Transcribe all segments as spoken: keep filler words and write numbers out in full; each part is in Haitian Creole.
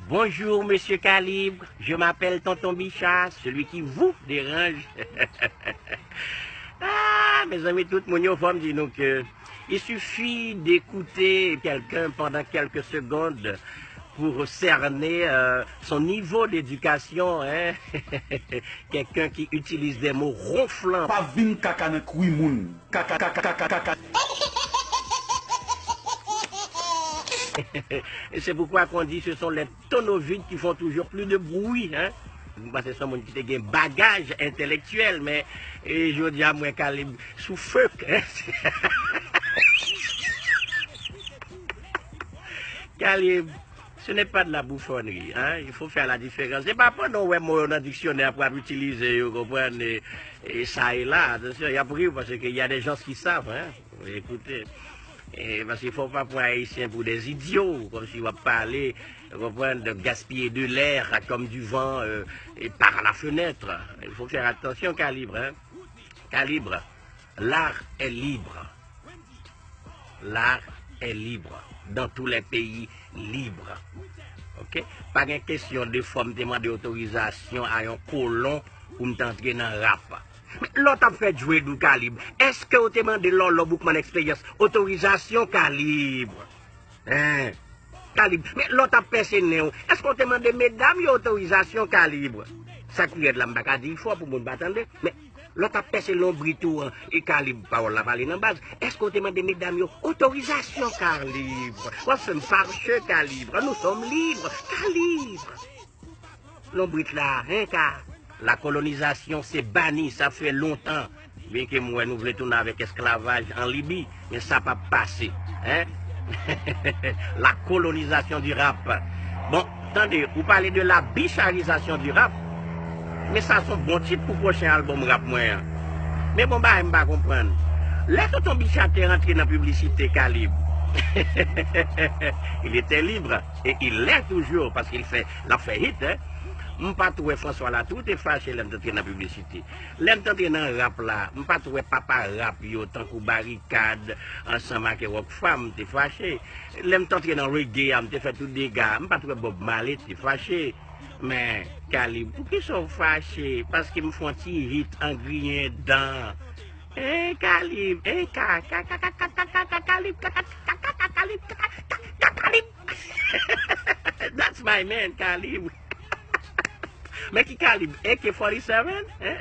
Bonjour, monsieur Calibre. Je m'appelle Tonton Bicha, celui qui vous dérange. Ah, mezanmi, tout moun yo, fò m di nou ke il suffit d'écouter quelqu'un pendant quelques secondes pour cerner euh, son niveau d'éducation, hein? Quelqu'un qui utilise des mots ronflants. Pa vin kaka nan kwi moun. Kaka, kaka, kaka, kaka. Et c'est pourquoi qu'on dit ce sont les tonneaux vides qui font toujours plus de bruit, hein? Mwen panse se yon moun ki te gen bagaj entèlektyèl, men e, jodi a mwen Kalib sou fek, hein? Kalib, ce n'est pas de la bouffonnerie, hein? Il faut faire la différence. Se pa pandan w wè mo yo nan diksyonè pou w ap itilize yo, konprann, e, e sa e la. Atansyon, y ap ri w paske y a des gens qui savent, hein? Écoutez, e, paske fò w pa pran Ayisyen pou des idiots, kòmsi w ap pale, ou konprann, de gaspiller de l'air comme du vent euh, et par la fenêtre. Il faut faire attention, Calibre, hein? Calibre, l'art est libre. L'art est libre dans tous les pays libres. Ok? Pa gen kesyon de fò m te mande otorizasyon a yon kolon pou m te antre nan rap. Men lè w t ap fè Djwedou Kalib, èske w te mande Lòlò Boukman Eksperyans otorizasyon Kalib? Hein? Kalib, men lè w t ap pèse nen w, èske w te mande medam yo otorizasyon Kalib? Sa ki rèd la m pa ka di l fò pou moun pa tande, men lè w t ap pèse lonbrit ou an e Kalib, pawòl la pale nan baz, èske w te mande medam yo otorizasyon Kalib? W ap fè m fache Kalib, nous sommes libres Kalib. Lonbrit la, hein, ka. La colonisation se bani, sa fè lontan. Byenke m wè nou vle tounen avèk esklavaj an Libi, men sa p ap pase, hein? La colonisation du rap. Bon, tande, ou pale de la bicharisation du rap, men sa se yon bon tit pou pwochen albòm rap mwen an. Men bon bagay m pa konprann. Lè Tonton Bicha te rantre nan piblisite Kalib, il était libre et il l'est toujours paske l fè, l ap fè hit, hein? M pa t wè François Latou te fache lè m t antre nan piblisite. Lè m t antre nan rap la, m pa t wè papa rap yo tankou Barikad ansanm ak Rockfam te fache. Lè m t antre nan reggae a, m te fè tout dega. M pa t wè Bob Marley te fache. Men, Kalib, poukisa w fache? Paske m fè yon ti hit an griyen dan. Hein, Kalib, hein, ka, ka, ka, ka, ka, ka, ka, ka, Kalib, ka, ka, ka, ka, ka, Kalib, ka, ka, ka, ka, Kalib. That's my man, Kalib. Men ki Kalib? A K forty-seven? Hein?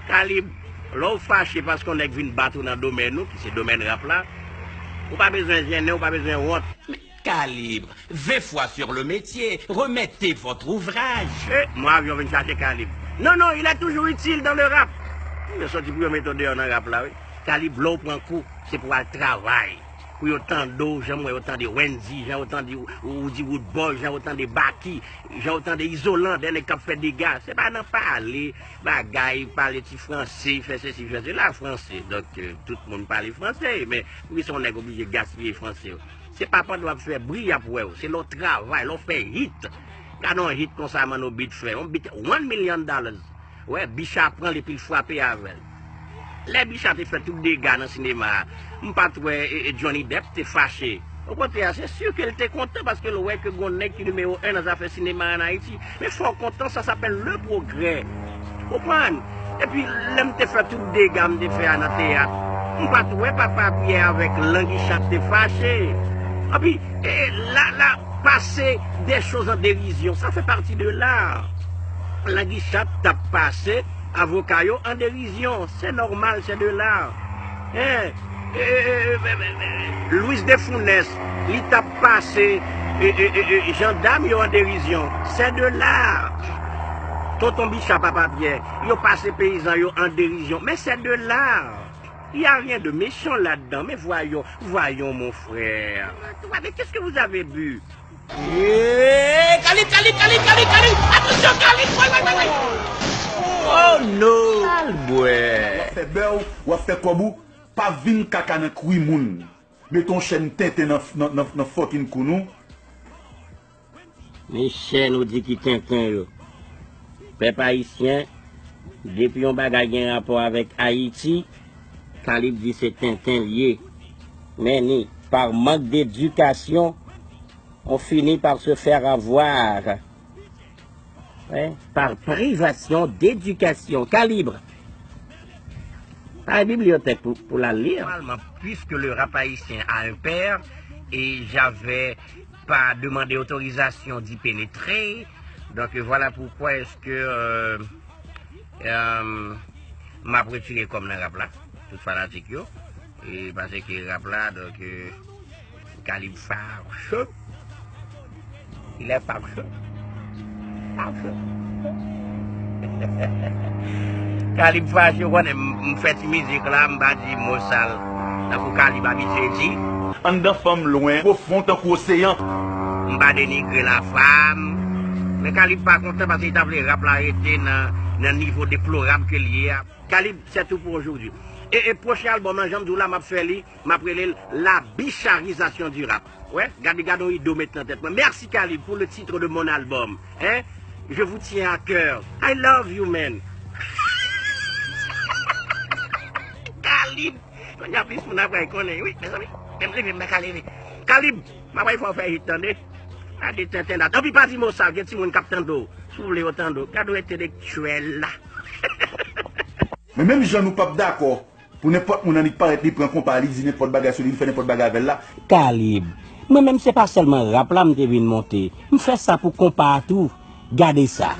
Kalib, lè w fache paske yon nèg vin bat ou nan domèn ou, ki se domèn rap la, ou pa bezwen jennen, ou pa bezwen wont. Kalib, vingt fois sur le métier, remettez votre ouvrage. E, mwen avyon vin chache Kalib. Non, non, il est toujours utile dans le rap. Yo soti pou yo mete w deyò nan rap la, wi. Kalib, lè w pran kou, se pou w al travay. Pou yo tande w, jan m wè yo tande Wendy, jan yo tande Roody Roodboy, jan yo tande Baky, jan yo tande Izolan, de nèg k ap fè dega. Se pa nan pale, bagay, pale ti franse, fè sesi, fè sela, franse. Donk, euh, tout moun pale franse, men poukisa yon nèg oblije gaspiye franse yo? Se pa pandan w ap fè bri y ap wè w, se lè w travay, lè w fè hit. Gade yon hit konsa Manno Beat fè, yon beat one million dollars. Wè, Bicha pran l epi l frape avè l. Lè Bicha te fè tout dega nan sinema a, m pa t wè e, e Johnny Depp te fache. Okontrè, se si ke l te kontan paske l wè ke gon nèg ki nimewo en nan zafè sinema an Ayiti. Men fò w kontan, ça s'appelle le progrès. Konprann? Epi lè m te fè tout dega m te fè a nan teyat, m pa t wè Papa Pyè avèk Langi Chat te fache. Epi e, la, la, passer des choses en dérision, ça fait partie de l'art. Langi Chat t ap pase avoka yo an derizyon. Se nòmal, se de l'art. Hein? E, e, e, e, e, e, Louis de Funès, li t ap pase e, e, e, e, jandam yo an derizyon. Se de l'art. Tonton Bicha, Papa Pyè, yo pase peyizan yo an derizyon. Men se de l'art. Il y a rien de méchant là-dedans. Mais voyons, voyons, mon frère. Attendez, qu'est-ce que vous avez bu? Eee, Kalib, Kalib, Kalib, Kalib, Kalib! Atansyon, Kalib! Woy, woy, woy, woy! Oh no! Al bwè! W ap fè bè w, w ap fè kòb ou, pa vin kaka nan kwi moun. Mete yon chèn tenten nan, nan, nan, nan fucking kou nou. Men chèn ou di ki tenten yo. Pèp ayisyen, depi yon bagay gen rapò avèk Ayiti, Kalib di se tenten l ye. Men ni, par manque d'éducation, On finit par se faire avoir, hein, par privation d'éducation. Kalib, pa gen bibliyotèk pou, pou l al li. Normalement, puisque le rap haïtien a un père, et j'avais pas demandé autorisation d'y pénétrer, donc voilà pourquoi est-ce que euh, euh, m ap retire kò m nan rap la, tout fanatik yo. E paske rap la, donk, euh, Kalib fache. Il est fache. Fache. Kalib fache, ou konnen, m, m fè ti mizik la, m pa di mo sal. Tankou Kalib abitye di. Anndan fanm lwen, pwofon tankou oseyan. M pa denigre lafanm. Men Kalib pa kontan paske li ta vle rap la rete nan, nan nivo deplorab ke l ye a. Kalib, c'est tout pour aujourd'hui. E, e pwochen albòm lan, jan m di w la, m ap fè li, m ap rele l La Bicharisation du Rap. Wè, gade, gade yon ido met nan tèt mwen. Merci Kalib pour le titre de mon album. Hein? Je vous tiens à cœur. I love you, man. Kalib, kounye a plis moun ap pral konnen, wi, mezanmi. Menm leve, m pa ka leve. Kalib, m ap pral fè w fè hit, tande? Gade tenten la. Tanpri pa di mo sa, gen timoun k ap tande w. Si w vle yo tande w. Gade yon entèlektyèl la. Men menm jan nou p ap dakò pou nenpòt moun annik parèt li pran konpa li di nenpòt bagay sou li, li fè nenpòt bagay avè l la. Kalib, mwen menm se pa sèlman rap la m te vin monte, m fè sa pou konpa a tou. Gade sa.